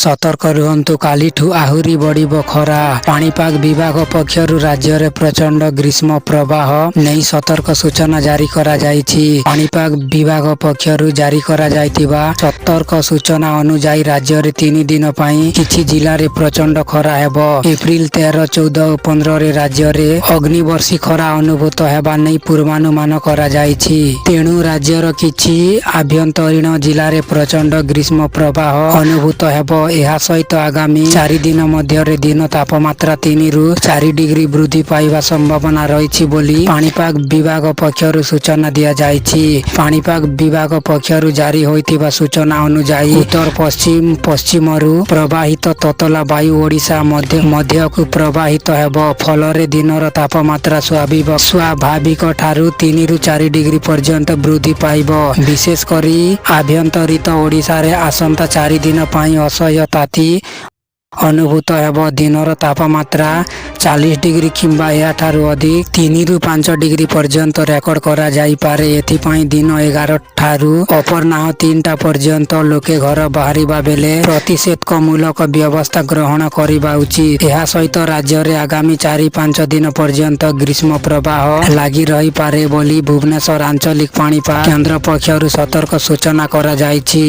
ସତର୍କ ରୁହନ୍ତୁ, କାଲିଠୁ ଆହୁରି ବଢ଼ିବ ଖରା। ପାଣିପାଗ ବିଭାଗ ପକ୍ଷରୁ ରାଜ୍ୟରେ ପ୍ରଚଣ୍ଡ ଗ୍ରୀଷ୍ମ ପ୍ରବାହ ନେଇ ସତର୍କ ସୂଚନା ଜାରି କରାଯାଇଛି। ପାଣିପାଗ ବିଭାଗ ପକ୍ଷରୁ ଜାରି କରାଯାଇଥିବା ସତର୍କ ସୂଚନା ଅନୁଯାୟୀ, ରାଜ୍ୟରେ 3 ଦିନ ପାଇଁ କିଛି ଜିଲ୍ଲାରେ ପ୍ରଚଣ୍ଡ ଖରା ହେବ। ଏପ୍ରିଲ 13, 14 ଓ 15ରେ ରାଜ୍ୟରେ ଅଗ୍ନିବର୍ଷୀ ଖରା ଅନୁଭୂତ ହେବା ନେଇ ପୂର୍ବାନୁମାନ କରାଯାଇଛି। ତେଣୁ ରାଜ୍ୟର କିଛି ଆଭ୍ୟନ୍ତରୀଣ ଜିଲ୍ଲାରେ ପ୍ରଚଣ୍ଡ ଗ୍ରୀଷ୍ମ ପ୍ରବାହ ଅନୁଭୂତ ହେବ। ଏହା ସହିତ ଆଗାମୀ 4 ଦିନ ମଧ୍ୟରେ ଦିନ ତାପମାତ୍ରା 3ରୁ 4 ଡିଗ୍ରୀ ବୃଦ୍ଧି ପାଇବା ସମ୍ଭାବନା ରହିଛି ବୋଲି ପାଣିପାଗ ବିଭାଗ ପକ୍ଷରୁ ସୂଚନା ଦିଆଯାଇଛି। ପାଣିପାଗ ବିଭାଗ ପକ୍ଷରୁ ଜାରି ହୋଇଥିବା ସୂଚନା ଅନୁଯାୟୀ, ଉତ୍ତର ପଶ୍ଚିମ ପଶ୍ଚିମରୁ ପ୍ରବାହିତ ତତଲା ବାୟୁ ଓଡ଼ିଶା ମଧ୍ୟକୁ ପ୍ରବାହିତ ହେବ। ଫଳରେ ଦିନର ତାପମାତ୍ରା ସ୍ୱାଭାବିକ ଠାରୁ 3ରୁ 4 ଡିଗ୍ରୀ ପର୍ଯ୍ୟନ୍ତ ବୃଦ୍ଧି ପାଇବ। ବିଶେଷ କରି ଆଭ୍ୟନ୍ତରୀଣ ଓଡ଼ିଶାରେ ଆସନ୍ତା 4 ଦିନ ପାଇଁ ଅସହ୍ୟ ତାତି ଅନୁଭୂତ ହେବ। ଦିନର ତାପମାତ୍ରା 40 ଡିଗ୍ରୀ କିମ୍ବା ଏହାଠାରୁ ଅଧିକ 3ରୁ 5 ଡିଗ୍ରୀ ପର୍ଯ୍ୟନ୍ତ ରେକର୍ଡ କରାଯାଇପାରେ। ଏଥିପାଇଁ ଦିନ 11ଠାରୁ ଅପରାହ୍ନ 3ଟା ପର୍ଯ୍ୟନ୍ତ ଲୋକେ ଘର ବାହାରିବା ବେଳେ ପ୍ରତିଷେଧକମୂଳକ ବ୍ୟବସ୍ଥା ଗ୍ରହଣ କରିବା ଉଚିତ। ଏହା ସହିତ ରାଜ୍ୟରେ ଆଗାମୀ 4-5 ଦିନ ପର୍ଯ୍ୟନ୍ତ ଗ୍ରୀଷ୍ମ ପ୍ରବାହ ଲାଗି ରହିପାରେ ବୋଲି ଭୁବନେଶ୍ୱର ଆଞ୍ଚଳିକ ପାଣିପାଗ କେନ୍ଦ୍ର ପକ୍ଷରୁ ସତର୍କ ସୂଚନା କରାଯାଇଛି।